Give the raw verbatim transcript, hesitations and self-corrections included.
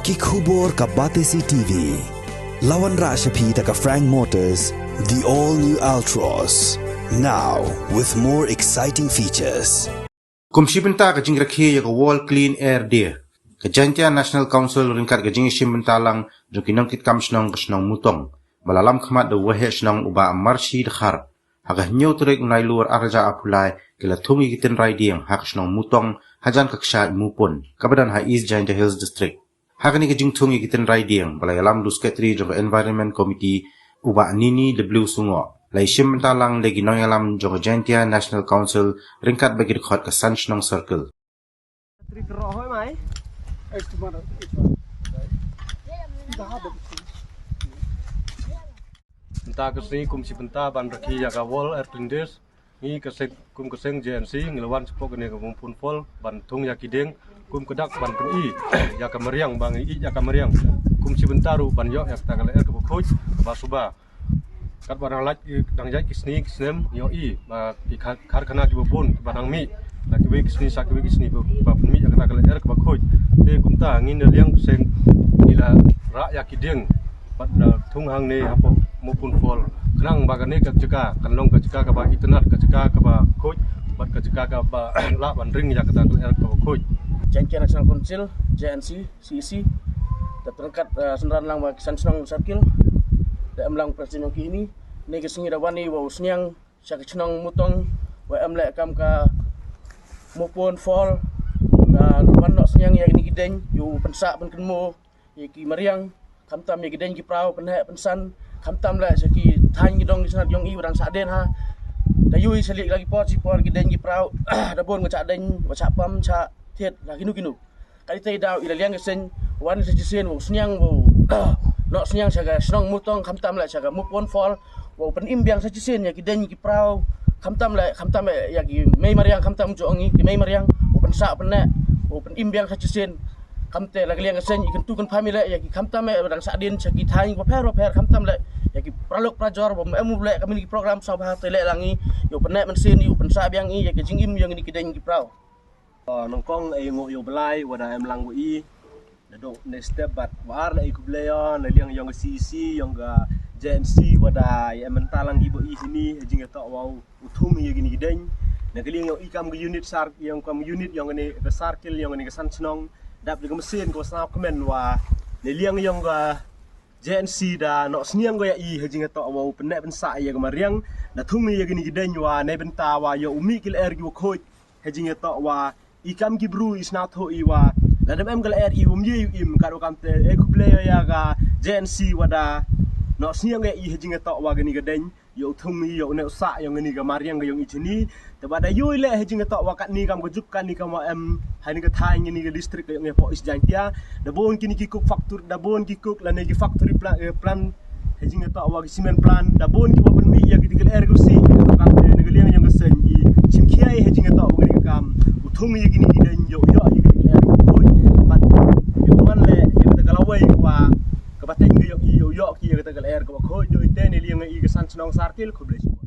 Ki khubor ka Batesi T V. La wanrah sha phi da ka Frank Motors, the all new Altroz. Now with more exciting features. Kum shi bynta ka jingrakhe ïa ka World Clean Air Day, ka Jaintia National Council ryngkat ka jingïashim bynta lang jong ki nongkitkam shnong ka shnong Mutong, ba la lam khmat da u waheh shnong u Bah Marshi Dkhar, ha ka hynñiew tarik u Nailur ar hajar arphew lai, ki la thung ïa ki tynrai dieng ha ka shnong Mutong, hajan ka kshaid Mupun, kaba don ha East Jaintia Hills District. Ha kane ka jingthung ïa ki tynrai dieng, ba la ïalam da u Secretary jong ka Environment Committee, u Bah Nini W Sungoh, la ïashim bynta lang da ki nongïalam jong ka Jaintia National Council ryngkat bad ki dkhot ka San Shnong Circle. Mynta ka sngi kum shi bynta ban rakhe ïa ka World Air Clean Day, ngi ka seng, kum ka seng J N C, ngi la wan shapoh kane ka Mupun Falls ban thung ïa ki dieng, kum ka dak ban pyni ïa ka mariang, ba ngi ïeit ïa ka mariang. Kum shi bynta ruh ban ïoh ïa kata ka lyer kaba khuid, kaba suba. Katba dang lait, dang ïaid ki sngi ki snem, ngi ïohi ba ki kar-, karkhana kiba bun kiba nang mih na kiwei ki sngi sha kiwei ki sngi ba, ba pynmih ïa kata ka lyer kaba khuid. Te kumta ngi na liang ka seng ngi la rah ïa ki dieng bad la thung hangne hapoh Mupun Falls, khnang ba kane ka jaka kan long ka jaka kaba itynnad, ka jaka kaba khuid bad ka jaka kaba lah ban ring ïa kata ka lyer kaba khuid. Jaintia National Council, J N C, C E C, da ryngkat, eh, synran lang bad ki San Shnong Circle, da em lang president jong ki ine. Kane ka sngi da wan i wa u sniang sha ka shnong Mutong, wa em leh kam ka Mupun Falls, da wan noh sniang ïa kine ki dieng, ïa u pynsah pynkynmaw ïa ki mariang, khamtam ïa ki dieng ki praw, pynheh pynsan, khamtam leh sha ki thaiñ ki dong ki snat jong i wa dang sah dien ha. Da ïohi sha lih la ki por shi por ki dieng ki praw, da bun ka shah dieng, wa shah pam, shah thied, la kino kino. Ka dei te daw i la liang ka seng, wan sa shisien, wa u sniang, wa u, noh sniang sha ka shnong Mutong, khamtam leh sha ka Mupun Falls, wa u pynim biang sa shisien ïa ki dieng ki praw, khamtam leh, khamtam leh ïa ki mei mariang, khamtam jong i ki mei mariang, wa u pynsah pynneh, wa u pynim biang sa shisien. Khamtam leh ka liang ka seng i kyntu kynpham i leh ïa ki khamtam leh wa dang sah dien sha ki thaiñ bapher bapher, khamtam leh ïa ki paralok parajor wa em u leh ka mini ki program sngewbha te leh lang i, ïa u pynneh mynsiem i, u pynsah biang i ïa ki jingim ïa kine ki dieng ki praw. Ah, nyngkong ai nguh ïa u Blai wa da em lang wa i. Da dok ne step bad wa ar la ai khublei ïa na liang jong ka C E C, jong ka J N C wa da ai em bynta lang ki wa i hini ha jingïatoh wa u thung ïa kine ki dieng. Na ka liang jong i kam ka unit sar, jong kam unit jong kane ka circle, jong kane ka San Shnong, dap da ka machine ka wa sngap kmen wa na liang jong ka J N C da noh sniang ko ïa i ha jingïatoh wa u pynneh pynsah ïa ka mariang, da thung ïa kine ki dieng wa na bynta wa ïa u mih ki lyer ki wa khuid. Ha jingïatoh wa i kam ki bru i sngewthuh i wa lada em ka lyer i wym ïoh im, kat wa kam te ai khublei ïa ka J N C wa da noh sniang ïa i ha jingïatoh wa kane ka dieng, ïa u thung i, ïa u neh u sah ïa kane ka mariang ka jong i jini. Te wa da ïoh i leh ha jingïatoh wa katne kam ka juk, katne kam wa em ha kane ka thaiñ, kane ka district ka jong i hapoh East Jaintia. Da bun kine ki coke factory, da bun ki coke lane ki factory pla-, eh, plant, ha jingïatoh wa ki cement plant, da bun ki wa pynmih ïa ki dei ka lyer ka si. Ka bang te na ka liang jong ka seng i shim khia i ha jingïatoh wa kane ka kam u thung ïa kine ki dieng, ïoh ïoh ïa ki dei ka lyer ka khuid. Bad ïoh man leh ïa kata ka lawei wa ka pateng ka ïoh i, ïoh ïoh ki ïa kata ka lyer ka khuid. Ïoh i te na liang i ka San Shnong Circle, khublei shibun.